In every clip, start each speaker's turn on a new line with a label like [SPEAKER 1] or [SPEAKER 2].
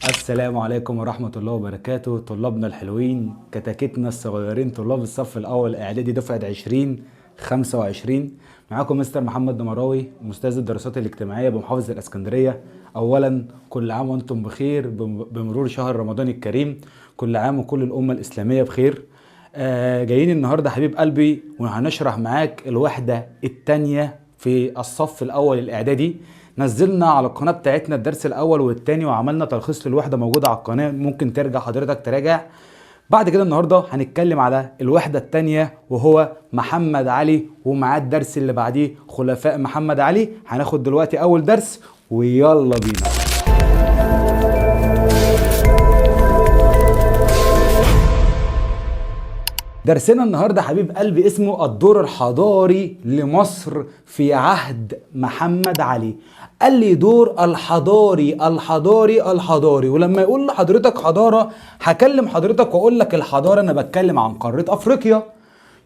[SPEAKER 1] السلام عليكم ورحمة الله وبركاته. طلابنا الحلوين، كتاكيتنا الصغيرين، طلاب الصف الأول إعدادي دفعة 2025، معاكم مستر محمد دمراوي، أستاذ الدراسات الاجتماعية بمحافظة الإسكندرية. أولا كل عام وأنتم بخير بمرور شهر رمضان الكريم، كل عام وكل الأمة الإسلامية بخير. جايين النهاردة حبيب قلبي وهنشرح معاك الوحدة التانية في الصف الأول الإعدادي. نزلنا على القناة بتاعتنا الدرس الأول والتاني وعملنا تلخيص للوحدة موجودة على القناة، ممكن ترجع حضرتك تراجع. بعد كده النهاردة هنتكلم على الوحدة التانية وهو محمد علي، ومعاه الدرس اللي بعديه خلفاء محمد علي. هناخد دلوقتي أول درس ويلا بينا. درسنا النهارده حبيب قلبي اسمه الدور الحضاري لمصر في عهد محمد علي. قال لي دور الحضاري الحضاري الحضاري، ولما يقول لحضرتك حضارة هكلم حضرتك واقول لك الحضارة انا بتكلم عن قارة افريقيا.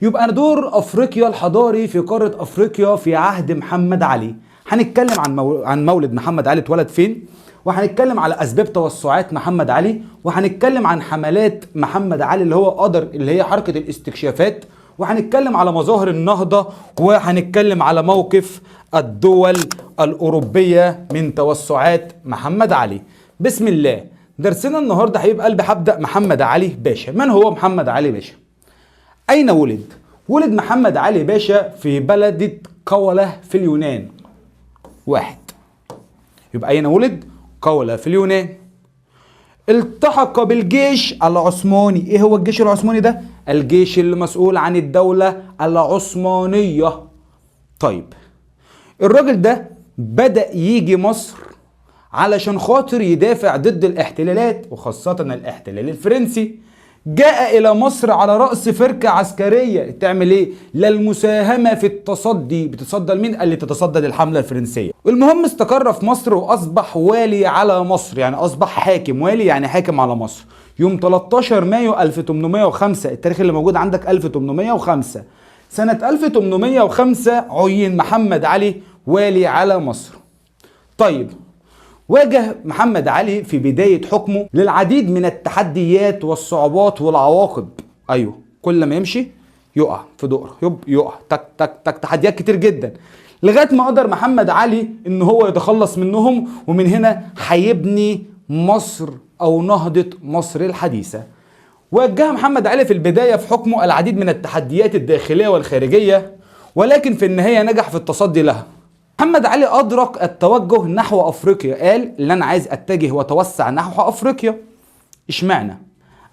[SPEAKER 1] يبقى دور افريقيا الحضاري في قارة افريقيا في عهد محمد علي. هنتكلم عن مولد محمد علي، اتولد فين، وهنتكلم على اسباب توسعات محمد علي، وهنتكلم عن حملات محمد علي اللي هو قدر اللي هي حركة الاستكشافات، وهنتكلم على مظاهر النهضة، وهنتكلم على موقف الدول الأوروبية من توسعات محمد علي. بسم الله. درسنا النهاردة حبيب قلبي هبدأ محمد علي باشا. من هو محمد علي باشا؟ أين ولد؟ ولد محمد علي باشا في بلدة قولة في اليونان. واحد. يبقى أين ولد؟ قولة في اليونان. التحق بالجيش العثماني. ايه هو الجيش العثماني ده؟ الجيش اللي مسؤول عن الدولة العثمانية. طيب الراجل ده بدأ يجي مصر علشان خاطر يدافع ضد الاحتلالات، وخاصة الاحتلال الفرنسي. جاء إلى مصر على رأس فرقة عسكرية تعمل إيه؟ للمساهمة في التصدي. بتصدى لمين؟ قال لي تتصدى للحملة الفرنسية. المهم استقر في مصر وأصبح والي على مصر، يعني أصبح حاكم، والي يعني حاكم على مصر. يوم 13 مايو 1805، التاريخ اللي موجود عندك 1805، سنة 1805 عين محمد علي والي على مصر. طيب واجه محمد علي في بداية حكمه للعديد من التحديات والصعوبات والعواقب. ايوه، كل ما يمشي يقع في دقره، يقع تك تك تك، تحديات كتير جدا، لغاية ما قدر محمد علي ان هو يتخلص منهم، ومن هنا هيبني مصر او نهضة مصر الحديثة. واجه محمد علي في البداية في حكمه العديد من التحديات الداخلية والخارجية، ولكن في النهاية نجح في التصدي لها. محمد علي أدرك التوجه نحو أفريقيا، قال اللي أنا عايز أتجه وأتوسع نحو أفريقيا. إشمعنى؟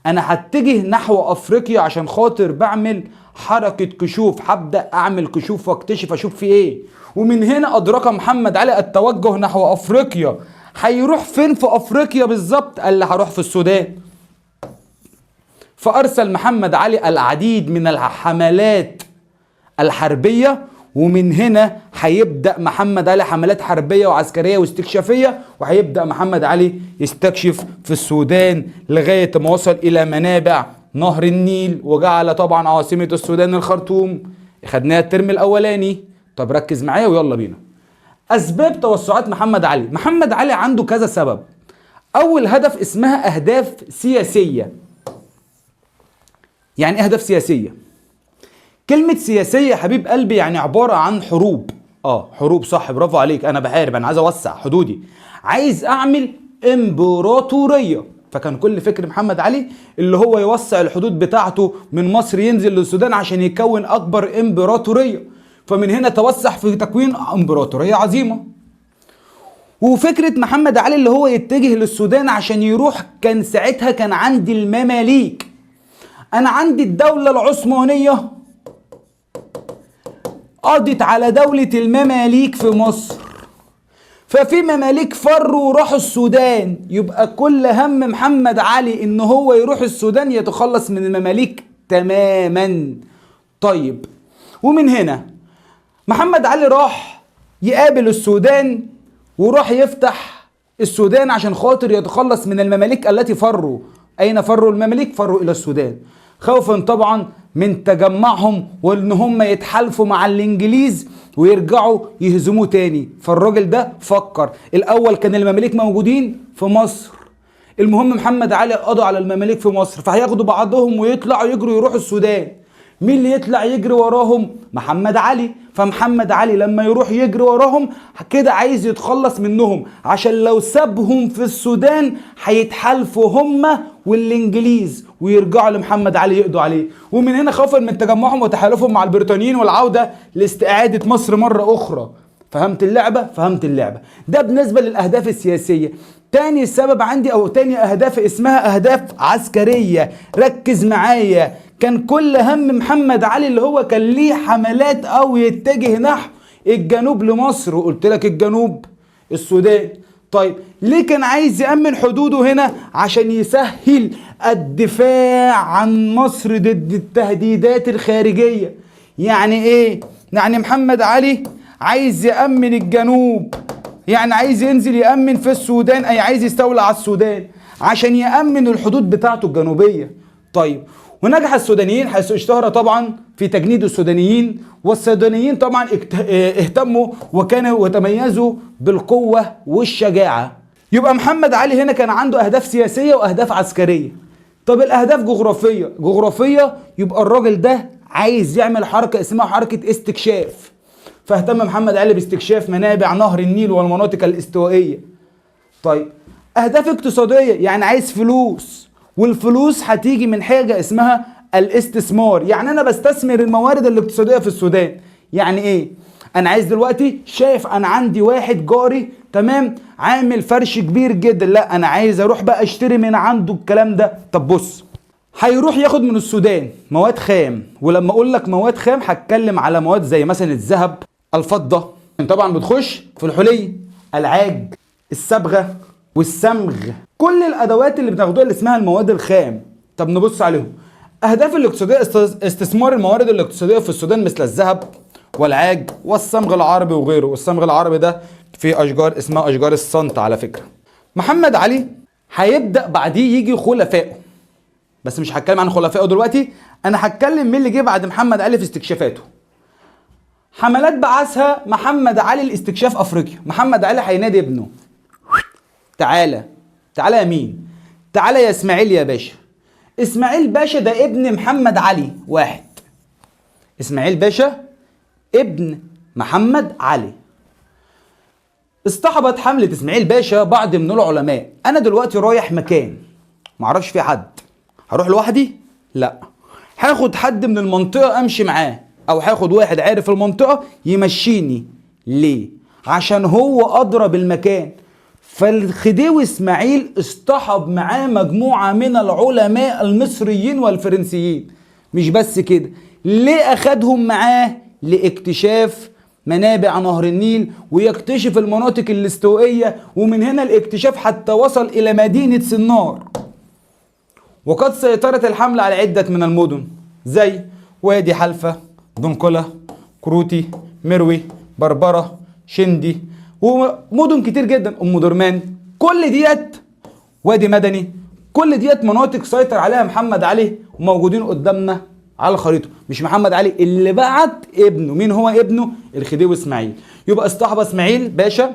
[SPEAKER 1] أنا هتجه نحو أفريقيا عشان خاطر بعمل حركة كشوف، هبدأ أعمل كشوف وأكتشف أشوف في إيه. ومن هنا أدرك محمد علي التوجه نحو أفريقيا. هيروح فين في أفريقيا بالظبط؟ قال لي هروح في السودان. فأرسل محمد علي العديد من الحملات الحربية، ومن هنا هيبدأ محمد علي حملات حربية وعسكرية واستكشافية، وهيبدأ محمد علي يستكشف في السودان لغاية ما وصل إلى منابع نهر النيل، وجعل طبعا عاصمة السودان الخرطوم. خدناها الترم الأولاني. طب ركز معايا ويلا بينا. أسباب توسعات محمد علي. محمد علي عنده كذا سبب. أول هدف اسمها أهداف سياسية. يعني إيه أهداف سياسية؟ كلمة سياسية يا حبيب قلبي يعني عبارة عن حروب. حروب، صح، برافو عليك. أنا بحارب، أنا عايز أوسع حدودي، عايز أعمل إمبراطورية. فكان كل فكر محمد علي اللي هو يوسع الحدود بتاعته من مصر ينزل للسودان عشان يكون أكبر إمبراطورية. فمن هنا توسع في تكوين إمبراطورية عظيمة. وفكرة محمد علي اللي هو يتجه للسودان عشان يروح، كان ساعتها كان عندي المماليك، أنا عندي الدولة العثمانية قضت على دولة المماليك في مصر، ففي مماليك فروا وراحوا السودان. يبقى كل هم محمد علي ان هو يروح السودان يتخلص من المماليك تماما. طيب ومن هنا محمد علي راح يقابل السودان، وراح يفتح السودان عشان خاطر يتخلص من المماليك التي فروا. اين فروا المماليك؟ فروا الى السودان، خوفا طبعا من تجمعهم وان هم يتحالفوا مع الانجليز ويرجعوا يهزموه تاني. فالراجل ده فكر. الاول كان المماليك موجودين في مصر، المهم محمد علي قضى على المماليك في مصر، فهياخدوا بعضهم ويطلعوا يجروا يروحوا السودان. مين اللي يطلع يجري وراهم؟ محمد علي. فمحمد علي لما يروح يجري وراهم كده عايز يتخلص منهم، عشان لو سابهم في السودان هيتحالفوا هم والانجليز ويرجعوا لمحمد علي يقضوا عليه. ومن هنا خوفا من تجمعهم وتحالفهم مع البريطانيين والعودة لاستعادة مصر مرة أخرى. فهمت اللعبة؟ فهمت اللعبة. ده بالنسبة للأهداف السياسية. تاني سبب عندي أو تاني أهداف اسمها أهداف عسكرية. ركز معايا، كان كل هم محمد علي اللي هو كان ليه حملات أو يتجه نحو الجنوب لمصر، وقلت لك الجنوب السودان. طيب ليه كان عايز يأمن حدوده هنا؟ عشان يسهل الدفاع عن مصر ضد التهديدات الخارجية. يعني ايه؟ يعني محمد علي عايز يأمن الجنوب، يعني عايز ينزل يأمن في السودان، أي عايز يستولى على السودان عشان يأمن الحدود بتاعته الجنوبية. طيب ونجح السودانيين حيث اشتهر طبعا في تجنيد السودانيين، والسودانيين طبعا اهتموا وكانوا وتميزوا بالقوة والشجاعة. يبقى محمد علي هنا كان عنده أهداف سياسية وأهداف عسكرية. طب الأهداف جغرافية، جغرافية يبقى الراجل ده عايز يعمل حركة اسمها حركة استكشاف، فاهتم محمد علي باستكشاف منابع نهر النيل والمناطق الاستوائية. طيب أهداف اقتصادية، يعني عايز فلوس، والفلوس هتيجي من حاجة اسمها الاستثمار. يعني أنا بستثمر الموارد الاقتصادية في السودان. يعني إيه؟ أنا عايز دلوقتي، شايف أنا عندي واحد جاري تمام عامل فرش كبير جدا، لا أنا عايز أروح بقى أشتري من عنده الكلام ده. طب بص، هيروح ياخد من السودان مواد خام، ولما أقول لك مواد خام هتكلم على مواد زي مثلا الذهب، الفضة، طبعا بتخش في الحلي، العاج، الصبغة والصمغ، كل الادوات اللي بناخدوها اللي اسمها المواد الخام. طب نبص عليهم. اهداف الاقتصادية استثمار الموارد الاقتصادية في السودان مثل الذهب والعاج والصمغ العربي وغيره. والصمغ العربي ده في اشجار اسمها اشجار السنط على فكرة. محمد علي هيبدا بعديه يجي خلفائه، بس مش هتكلم عن خلفائه دلوقتي، انا هتكلم مين اللي جه بعد محمد علي في استكشافاته. حملات بعثها محمد علي لاستكشاف افريقيا. محمد علي هينادي ابنه، تعالى تعالى يا مين؟ تعالى يا اسماعيل يا باشا. اسماعيل باشا ده ابن محمد علي واحد. اسماعيل باشا ابن محمد علي. اصطحبت حملة اسماعيل باشا بعض من العلماء. انا دلوقتي رايح مكان معرفش فيه حد، هروح لوحدي؟ لا، هاخد حد من المنطقة امشي معاه، او هاخد واحد عارف المنطقة يمشيني. ليه؟ عشان هو ادرى بالمكان. فالخديوي اسماعيل اصطحب معاه مجموعة من العلماء المصريين والفرنسيين. مش بس كده، ليه اخدهم معاه؟ لاكتشاف منابع نهر النيل ويكتشف المناطق الاستوائية، ومن هنا الاكتشاف حتى وصل الى مدينة سنار. وقد سيطرت الحملة على عدة من المدن زي وادي حلفة، دنقلة، كروتي، مروي، بربرة، شندي، ومدن كتير جدا، ام درمان. كل ديت وادي مدني، كل ديت مناطق سيطر عليها محمد علي وموجودين قدامنا على الخريطة. مش محمد علي اللي بعت ابنه، مين هو ابنه؟ الخديوي اسماعيل. يبقى اصطحب اسماعيل باشا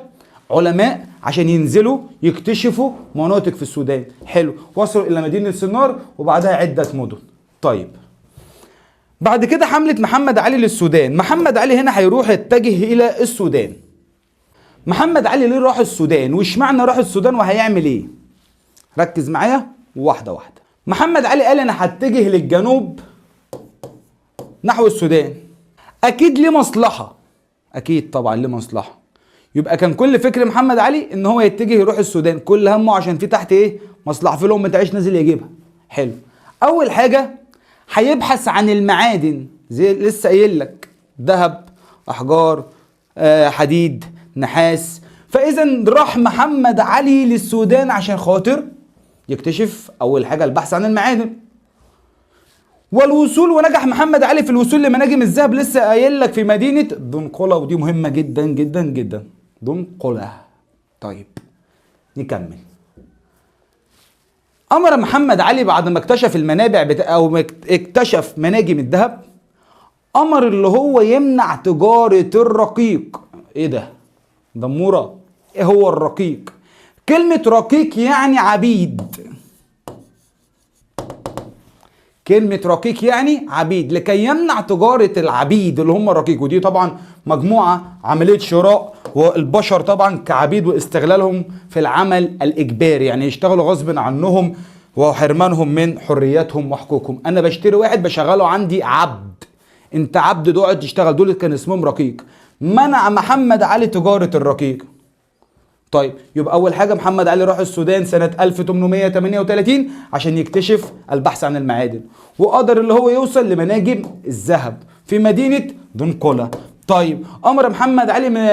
[SPEAKER 1] علماء عشان ينزلوا يكتشفوا مناطق في السودان. حلو، وصلوا الى مدينة سنار وبعدها عده مدن. طيب بعد كده حملة محمد علي للسودان. محمد علي هنا هيروح يتجه الى السودان. محمد علي ليه راح السودان؟ واشمعنى راح السودان وهيعمل ايه؟ ركز معايا واحدة واحدة. محمد علي قال انا هتجه للجنوب نحو السودان. اكيد ليه مصلحة، اكيد طبعا ليه مصلحة. يبقى كان كل فكر محمد علي ان هو يتجه يروح السودان، كل همه عشان في تحت ايه؟ مصلحة، في لقمة عيش نازل يجيبها. حلو، اول حاجة هيبحث عن المعادن، زي لسه قايل لك ذهب، احجار، حديد، نحاس. فاذا راح محمد علي للسودان عشان خاطر يكتشف اول حاجة البحث عن المعادن والوصول. ونجح محمد علي في الوصول لمناجم الذهب، لسه قايل لك في مدينة دنقلة، ودي مهمة جدا جدا جدا، دنقلة. طيب نكمل. امر محمد علي بعد ما اكتشف المنابع او اكتشف مناجم الذهب، امر اللي هو يمنع تجارة الرقيق. ايه ده؟ دمورة. ايه هو الرقيق؟ كلمة رقيق يعني عبيد. كلمة رقيق يعني عبيد، لكي يمنع تجارة العبيد اللي هم الرقيق، ودي طبعا مجموعة عملية شراء والبشر طبعا كعبيد واستغلالهم في العمل الإجباري، يعني يشتغلوا غصب عنهم وحرمانهم من حرياتهم وحقوقهم. أنا بشتري واحد بشغله عندي عبد، انت عبد تقعد تشتغل، دول كان اسمهم رقيق. منع محمد علي تجارة الرقيق. طيب يبقى أول حاجة محمد علي راح السودان سنة 1838 عشان يكتشف البحث عن المعادن، وقدر اللي هو يوصل لمناجم الذهب في مدينة دنقلة. طيب أمر محمد علي من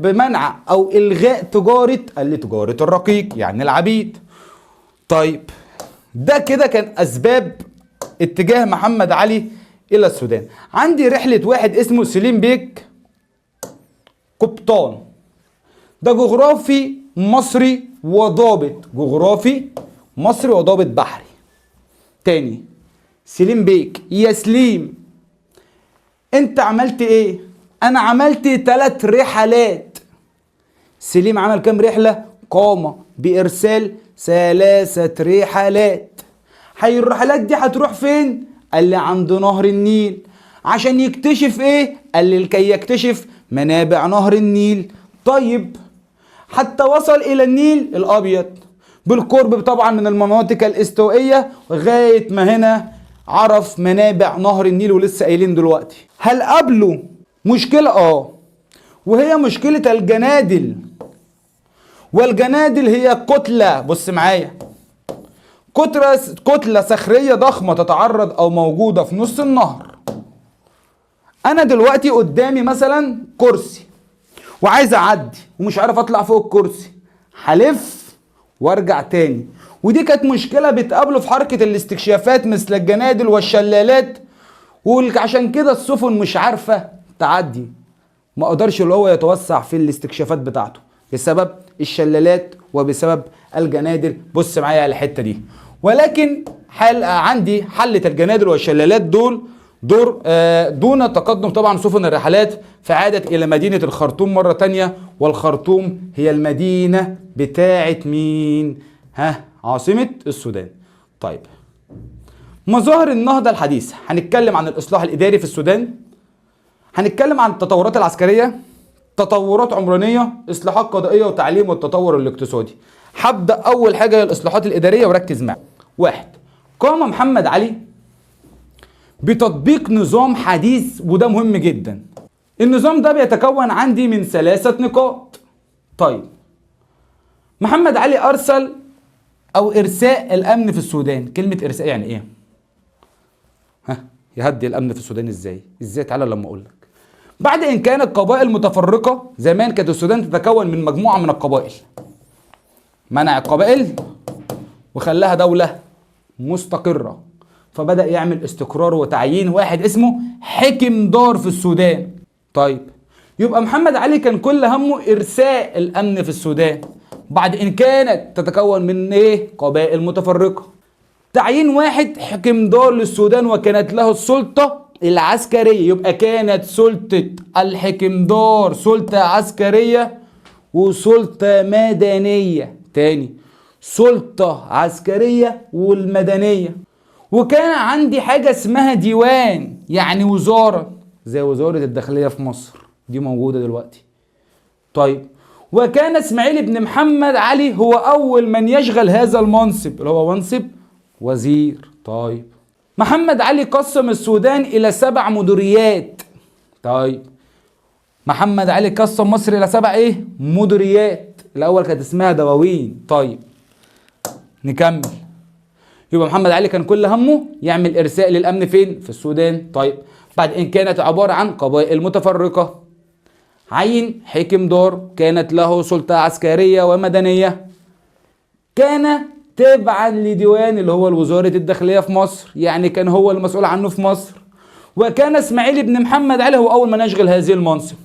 [SPEAKER 1] بمنع أو إلغاء تجارة، قال لي تجارة الرقيق يعني العبيد. طيب ده كده كان أسباب اتجاه محمد علي إلى السودان. عندي رحلة واحد اسمه سليم بيك قبطان، ده جغرافي مصري وضابط، جغرافي مصري وضابط بحري. تاني سليم بيك، يا سليم انت عملت ايه؟ انا عملت 3 رحلات. سليم عمل كام رحلة؟ قام بإرسال 3 رحلات. هي الرحلات دي هتروح فين؟ قال لي عند نهر النيل. عشان يكتشف ايه؟ قال لي لكي يكتشف منابع نهر النيل. طيب حتى وصل الى النيل الابيض بالقرب طبعا من المناطق الاستوائية، لغاية ما هنا عرف منابع نهر النيل، ولسه قايلين دلوقتي. هل قابله مشكلة؟ وهي مشكلة الجنادل. والجنادل هي كتلة، بص معايا، كتلة صخرية ضخمة تتعرض أو موجودة في نص النهر. أنا دلوقتي قدامي مثلا كرسي وعايز أعدي ومش عارف أطلع فوق الكرسي، هلف وارجع تاني. ودي كانت مشكلة بتقابله في حركة الاستكشافات مثل الجنادل والشلالات، وعشان كده السفن مش عارفة تعدي، ما قدرش اللي هو يتوسع في الاستكشافات بتاعته بسبب الشلالات وبسبب الجنادل. بص معايا على الحتة دي. ولكن حل عندي حلة الجنادل والشلالات دول دور دون تقدم طبعا سفن الرحلات، فعادت إلى مدينة الخرطوم مرة تانية. والخرطوم هي المدينة بتاعت مين؟ ها، عاصمة السودان. طيب مظاهر النهضة الحديثة، هنتكلم عن الإصلاح الإداري في السودان، هنتكلم عن التطورات العسكرية، تطورات عمرانية، إصلاحات قضائية وتعليم والتطور الاقتصادي. هبدأ أول حاجة هي الإصلاحات الإدارية، وركز معايا. 1، قام محمد علي بتطبيق نظام حديث، وده مهم جدا. النظام ده بيتكون عندي من 3 نقاط. طيب محمد علي أرسل أو إرساء الأمن في السودان. كلمة إرساء يعني إيه؟ ها، يهدي الأمن في السودان إزاي؟ إزاي؟ تعالى لما أقول لك. بعد إن كانت قبائل متفرقة، زمان كانت السودان تتكون من مجموعة من القبائل، منع القبائل وخلاها دولة مستقرة، فبدأ يعمل استقرار وتعيين واحد اسمه حكم دار في السودان. طيب يبقى محمد علي كان كل همه إرساء الأمن في السودان بعد إن كانت تتكون من إيه؟ قبائل متفرقة. تعيين واحد حكم دار للسودان وكانت له السلطة العسكرية، يبقى كانت سلطة الحكمدار سلطة عسكرية وسلطة مدنية. تاني، سلطة عسكرية والمدنية. وكان عندي حاجة اسمها ديوان، يعني وزارة زي وزارة الداخلية في مصر، دي موجودة دلوقتي. طيب وكان اسماعيل بن محمد علي هو أول من يشغل هذا المنصب اللي هو منصب وزير. طيب محمد علي قسم السودان إلى 7 مديريات. طيب محمد علي قسم مصر إلى 7 إيه؟ مديريات. الأول كانت اسمها دواوين. طيب نكمل. يبقى محمد علي كان كل همه يعمل إرساء للأمن فين؟ في السودان. طيب بعد إن كانت عبارة عن قبائل متفرقة، عين حكم دار كانت له سلطة عسكرية ومدنية، كان تبعا لديوان اللي هو الوزارة الداخلية في مصر، يعني كان هو المسؤول عنه في مصر. وكان اسماعيل بن محمد علي هو أول من يشغل هذه المنصب.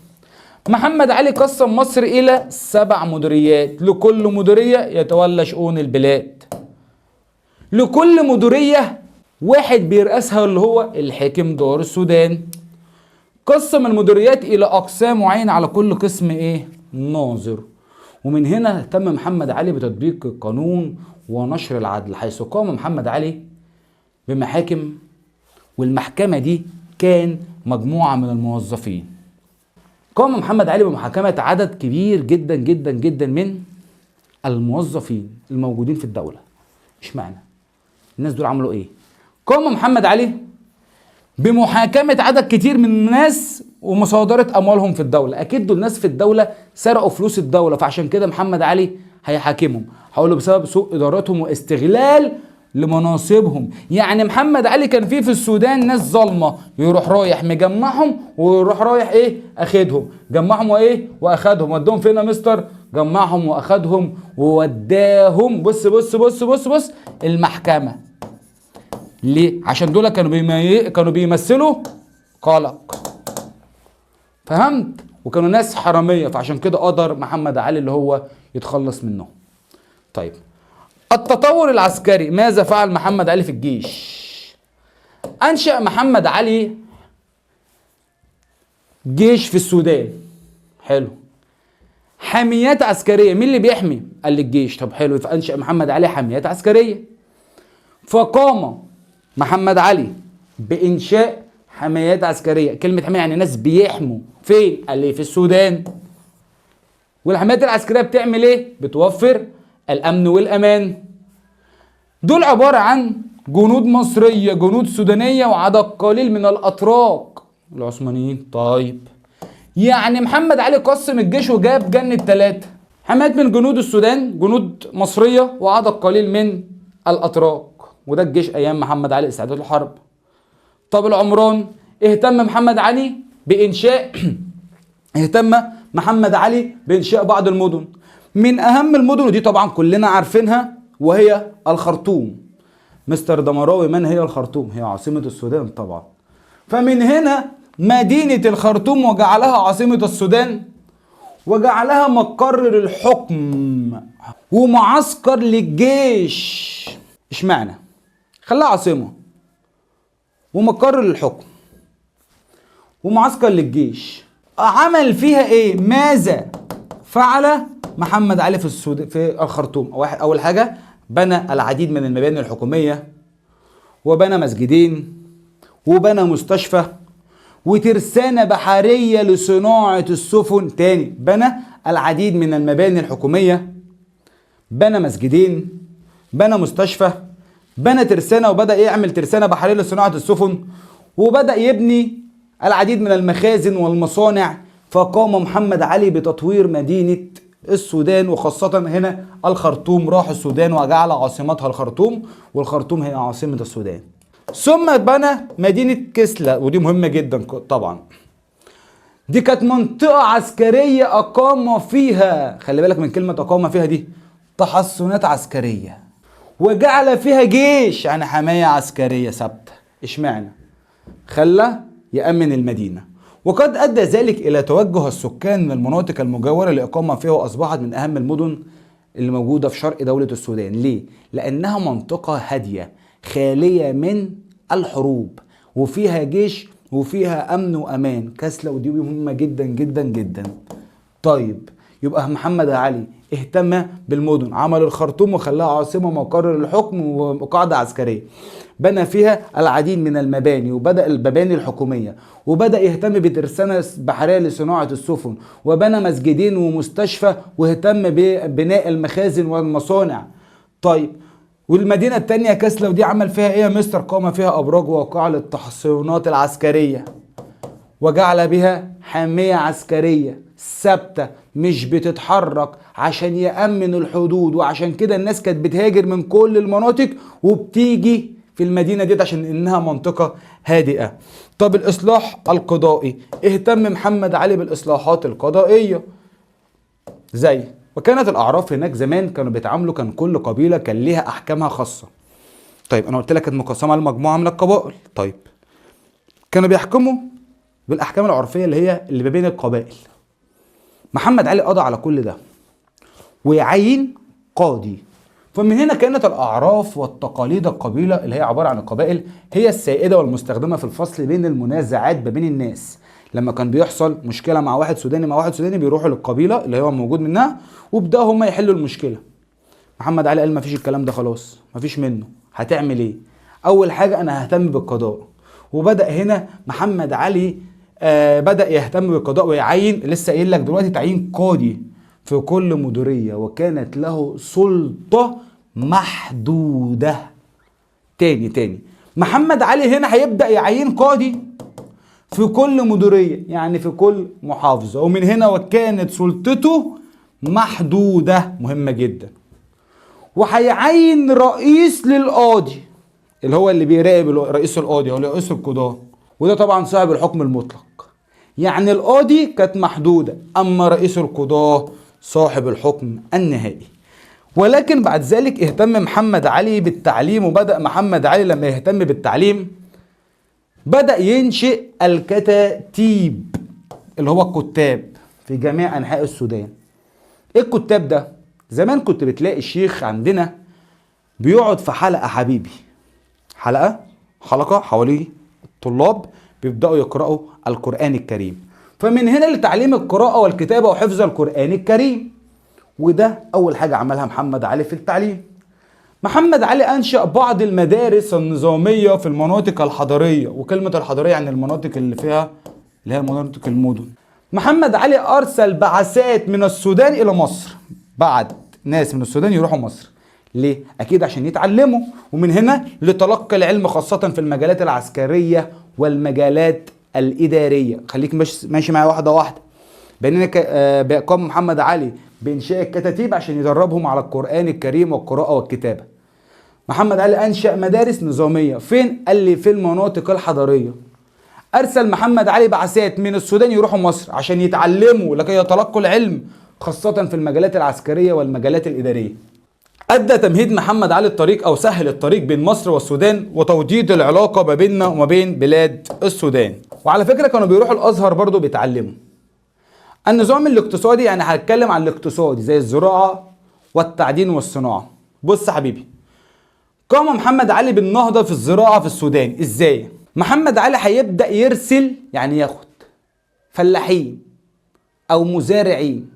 [SPEAKER 1] محمد علي قسم مصر إلى 7 مديريات، لكل مديرية يتولى شؤون البلاد. لكل مديرية واحد بيرأسها اللي هو الحاكم دار السودان. قسم المديريات إلى أقسام معينة، على كل قسم إيه؟ ناظر. ومن هنا اهتم محمد علي بتطبيق القانون ونشر العدل، حيث قام محمد علي بمحاكم، والمحكمة دي كان مجموعة من الموظفين. قام محمد علي بمحاكمة عدد كبير جدا جدا جدا من الموظفين الموجودين في الدولة. اشمعنى؟ الناس دول عملوا ايه؟ قام محمد علي بمحاكمة عدد كتير من الناس ومصادرة أموالهم في الدولة. أكيد دول ناس في الدولة سرقوا فلوس الدولة، فعشان كده محمد علي هيحاكمهم. هقوله بسبب سوء إدارتهم واستغلال لمناصبهم. يعني محمد علي كان فيه في السودان ناس ظالمة، يروح رايح مجمعهم ويروح رايح ايه؟ اخدهم، جمعهم وايه؟ واخدهم، ودهم فين يا مستر؟ جمعهم واخدهم ووداهم بص بص بص بص بص المحكمة. ليه؟ عشان دول كانوا بيمثلوا قلق، فهمت؟ وكانوا ناس حرامية، فعشان كده قدر محمد علي اللي هو يتخلص منهم. طيب التطور العسكري، ماذا فعل محمد علي في الجيش؟ أنشأ محمد علي جيش في السودان. حلو. حاميات عسكرية، مين اللي بيحمي؟ قال لي الجيش. طب حلو، فأنشأ محمد علي حاميات عسكرية. فقام محمد علي بإنشاء حمايات عسكرية. كلمة حماية يعني ناس بيحموا. فين؟ قال لي في السودان. والحمايات العسكرية بتعمل ايه؟ بتوفر الأمن والأمان. دول عبارة عن جنود مصرية، جنود سودانية، وعدد قليل من الأتراك العثمانيين. طيب يعني محمد علي قسم الجيش وجاب جنة 3 حمايات من جنود السودان، جنود مصرية، وعدد قليل من الأتراك. وده الجيش أيام محمد علي استعداد الحرب. طب العمران، اهتم محمد علي بإنشاء اهتم محمد علي بإنشاء بعض المدن. من أهم المدن، ودي طبعا كلنا عارفينها، وهي الخرطوم. مستر دمراوي، من هي الخرطوم؟ هي عاصمة السودان طبعا. فمن هنا مدينة الخرطوم وجعلها عاصمة السودان، وجعلها مقر للحكم ومعسكر للجيش. اشمعنى خلاها عاصمة ومقر للحكم ومعسكر للجيش؟ عمل فيها ايه؟ ماذا فعل محمد علي في السودان في الخرطوم؟ اول حاجة بنى العديد من المباني الحكومية، وبنى مسجدين، وبنى مستشفى، وترسانة بحرية لصناعة السفن. تاني، بنى العديد من المباني الحكومية، بنى مسجدين، بنى مستشفى، بنى ترسانة، وبدأ يعمل ترسانة بحرية لصناعة السفن، وبدأ يبني العديد من المخازن والمصانع. فقام محمد علي بتطوير مدينة السودان، وخاصة هنا الخرطوم. راح السودان وجعل عاصمتها الخرطوم، والخرطوم هي عاصمة السودان. ثم بنى مدينة كسلة، ودي مهمة جدا طبعا. دي كانت منطقة عسكرية أقام فيها، خلي بالك من كلمة أقام فيها دي، تحصنات عسكرية، وجعل فيها جيش، يعني حماية عسكرية ثابتة. اشمعنى؟ خلى يأمن المدينة. وقد أدى ذلك إلى توجه السكان من المناطق المجاورة لإقامة فيها، وأصبحت من أهم المدن اللي موجودة في شرق دولة السودان. ليه؟ لأنها منطقة هادية خالية من الحروب، وفيها جيش، وفيها أمن وأمان. كسلة، ودي مهمة جدا جدا جدا. طيب يبقى محمد علي اهتم بالمدن، عمل الخرطوم وخلاها عاصمة مقر للحكم وقاعدة عسكرية، بنى فيها العديد من المباني، وبدأ المباني الحكومية، وبدأ يهتم بترسانة بحرية لصناعة السفن، وبنى مسجدين ومستشفى، واهتم ببناء المخازن والمصانع. طيب والمدينة التانية كسلة، ودي عمل فيها ايه يا مستر؟ قام فيها أبراج وقاع للتحصينات العسكرية، وجعل بها حامية عسكرية ثابتة مش بتتحرك عشان يأمن الحدود. وعشان كده الناس كانت بتهاجر من كل المناطق وبتيجي في المدينة دي عشان إنها منطقة هادئة. طب الإصلاح القضائي، اهتم محمد علي بالإصلاحات القضائية. زي وكانت الأعراف هناك زمان كانوا بيتعاملوا، كان كل قبيلة كان ليها أحكامها خاصة. طيب أنا قلت لك كانت مقسمة لمجموعة من القبائل. طيب كانوا بيحكموا بالأحكام العرفية اللي هي اللي ما بين القبائل. محمد علي قضى على كل ده ويعين قاضي. فمن هنا كانت الأعراف والتقاليد القبيلة اللي هي عبارة عن القبائل هي السائدة والمستخدمة في الفصل بين المنازعات ما بين الناس. لما كان بيحصل مشكلة مع واحد سوداني مع واحد سوداني بيروحوا للقبيلة اللي هو موجود منها وبدأوا هم يحلوا المشكلة. محمد علي قال ما فيش الكلام ده خلاص، ما فيش منه. هتعمل ايه؟ اول حاجة انا ههتم بالقضاء. وبدأ هنا محمد علي بدأ يهتم بالقضاء ويعين، لسه قايل لك دلوقتي، تعيين قاضي في كل مديرية، وكانت له سلطة محدودة. تاني محمد علي هنا هيبدأ يعين قاضي في كل مديرية، يعني في كل محافظة، ومن هنا وكانت سلطته محدودة، مهمة جدا. وهيعين رئيس للقاضي اللي هو اللي بيراقب رئيس القاضي او رئيس القضاة، وده طبعا صاحب الحكم المطلق. يعني القاضي كانت محدودة، اما رئيس القضاة صاحب الحكم النهائي. ولكن بعد ذلك اهتم محمد علي بالتعليم، وبدأ محمد علي لما يهتم بالتعليم بدأ ينشئ الكتاتيب اللي هو الكتاب في جميع أنحاء السودان. ايه الكتاب ده؟ زمان كنت بتلاقي الشيخ عندنا بيقعد في حلقة حبيبي، حلقة حواليه الطلاب بيبدأوا يقرأوا القرآن الكريم. فمن هنا لتعليم القراءة والكتابة وحفظ القرآن الكريم، وده أول حاجة عملها محمد علي في التعليم. محمد علي أنشأ بعض المدارس النظامية في المناطق الحضرية، وكلمة الحضرية يعني المناطق اللي فيها اللي هي مناطق المدن. محمد علي أرسل بعثات من السودان إلى مصر، بعت ناس من السودان يروحوا مصر. ليه؟ أكيد عشان يتعلموا، ومن هنا لتلقي العلم خاصة في المجالات العسكرية والمجالات الإدارية. خليك ماشي معايا واحدة واحدة. بأننا بقام محمد علي بإنشاء الكتاتيب عشان يدربهم على القرآن الكريم والقراءة والكتابة. محمد علي أنشأ مدارس نظامية فين؟ قال لي في المناطق الحضرية. أرسل محمد علي بعثات من السودان يروحوا مصر عشان يتعلموا لكي يتلقوا العلم خاصة في المجالات العسكرية والمجالات الإدارية. أدى تمهيد محمد علي الطريق أو سهل الطريق بين مصر والسودان وتوطيد العلاقة ما بيننا وما بين بلاد السودان. وعلى فكرة كانوا بيروحوا الأزهر برضو بيتعلموا. النظام الاقتصادي، يعني هتكلم عن الاقتصادي زي الزراعة والتعدين والصناعة. بص حبيبي، قام محمد علي بالنهضة في الزراعة في السودان. ازاي؟ محمد علي هيبدأ يرسل، يعني ياخد فلاحين أو مزارعين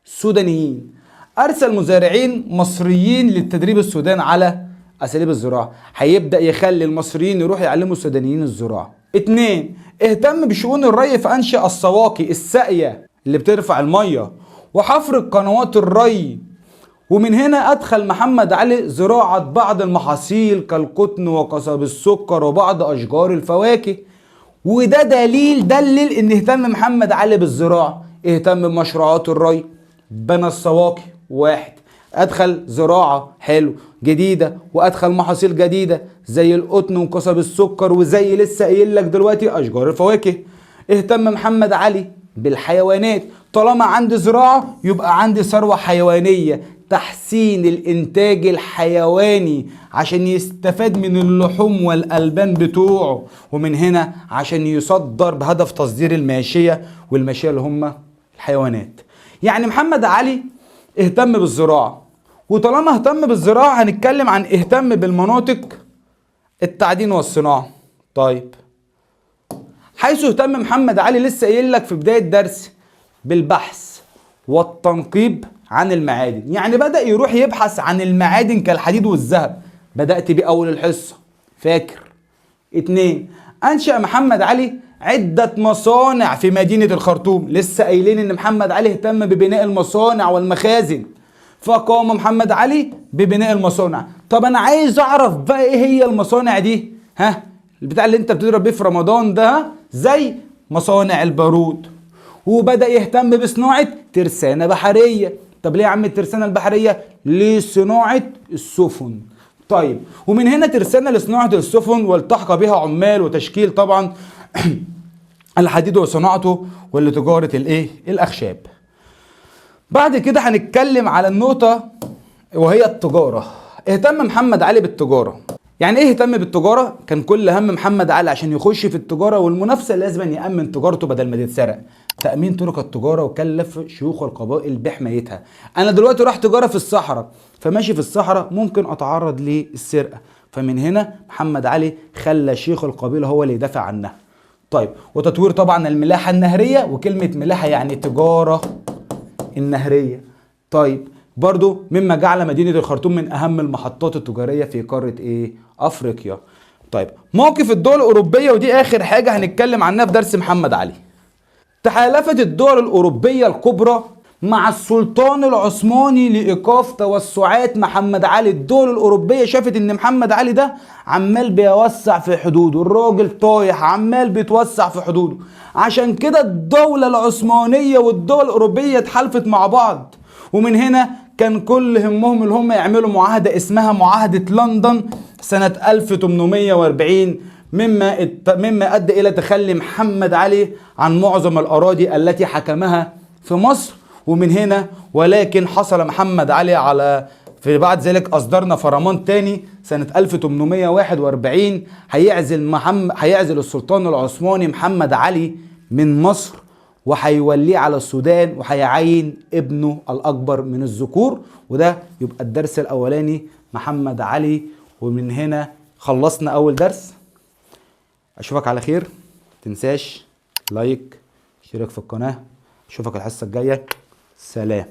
[SPEAKER 1] سودانيين، أرسل مزارعين مصريين للتدريب السودان على أساليب الزراعة. هيبدأ يخلي المصريين يروحوا يعلموا السودانيين الزراعة. 2، اهتم بشؤون الري فأنشأ السواقي الساقية اللي بترفع المية وحفر قنوات الري. ومن هنا أدخل محمد علي زراعة بعض المحاصيل كالقطن وقصب السكر وبعض أشجار الفواكه. وده دليل إن اهتم محمد علي بالزراعة، اهتم بمشروعات الري، بنى السواقي 1، أدخل زراعة حلو جديدة وأدخل محاصيل جديدة زي القطن وقصب السكر وزي لسه قايل لك دلوقتي أشجار الفواكه. اهتم محمد علي بالحيوانات، طالما عندي زراعة يبقى عندي ثروة حيوانية، تحسين الإنتاج الحيواني عشان يستفاد من اللحوم والألبان بتوعه، ومن هنا عشان يصدر بهدف تصدير الماشية، والماشية اللي هم الحيوانات. يعني محمد علي اهتم بالزراعة، وطالما اهتم بالزراعة هنتكلم عن اهتم بالمناطق التعدين والصناعة. طيب، حيث اهتم محمد علي لسه قايل لك في بداية درس بالبحث والتنقيب عن المعادن، يعني بدأ يروح يبحث عن المعادن كالحديد والذهب، بدأت بيه أول الحصة فاكر. 2، أنشأ محمد علي عدة مصانع في مدينة الخرطوم، لسه قايلين إن محمد علي اهتم ببناء المصانع والمخازن، فقام محمد علي ببناء المصانع. طب أنا عايز أعرف بقى إيه هي المصانع دي؟ ها، البتاع اللي أنت بتضرب بيه في رمضان ده، زي مصانع البارود. وبدأ يهتم بصناعة ترسانة بحرية. طب ليه يا عم الترسانة البحرية؟ لصناعة السفن. طيب، ومن هنا ترسانة لصناعة السفن، والتحق بها عمال وتشكيل طبعا الحديد وصناعته ولتجارة الايه؟ الأخشاب. بعد كده هنتكلم على النقطة وهي التجارة. اهتم محمد علي بالتجارة. يعني ايه اهتم بالتجارة؟ كان كل هم محمد علي عشان يخش في التجارة والمنافسة لازم يأمن تجارته بدل ما تتسرق. تأمين طرق التجارة، وكلف شيوخ القبائل بحمايتها. أنا دلوقتي راح تجارة في الصحراء، فماشي في الصحراء ممكن أتعرض للسرقة، فمن هنا محمد علي خلى شيخ القبيلة هو اللي يدافع عنها. طيب، وتطوير طبعا الملاحة النهرية، وكلمة ملاحة يعني تجارة النهرية. طيب، برضو مما جعل مدينة الخرطوم من أهم المحطات التجارية في قارة إيه؟ أفريقيا. طيب موقف الدول الأوروبية، ودي آخر حاجة هنتكلم عنها في درس محمد علي. تحالفت الدول الأوروبية الكبرى مع السلطان العثماني لإيقاف توسعات محمد علي. الدول الأوروبية شافت إن محمد علي ده عمال بيوسع في حدوده، الراجل طايح عمال بيتوسع في حدوده، عشان كده الدولة العثمانية والدول الأوروبية اتحالفت مع بعض. ومن هنا كان كل همهم اللي هم يعملوا معاهدة اسمها معاهدة لندن سنة 1840، مما أدى إلى تخلي محمد علي عن معظم الأراضي التي حكمها في مصر. ومن هنا ولكن حصل محمد علي على في بعد ذلك أصدرنا فرمان تاني سنة 1841 هيعزل السلطان العثماني محمد علي من مصر وهيوليه على السودان وهيعين ابنه الأكبر من الذكور. وده يبقى الدرس الأولاني محمد علي. ومن هنا خلصنا أول درس. أشوفك على خير، تنساش لايك، اشتراك في القناة. أشوفك الحصة الجاية. سلام.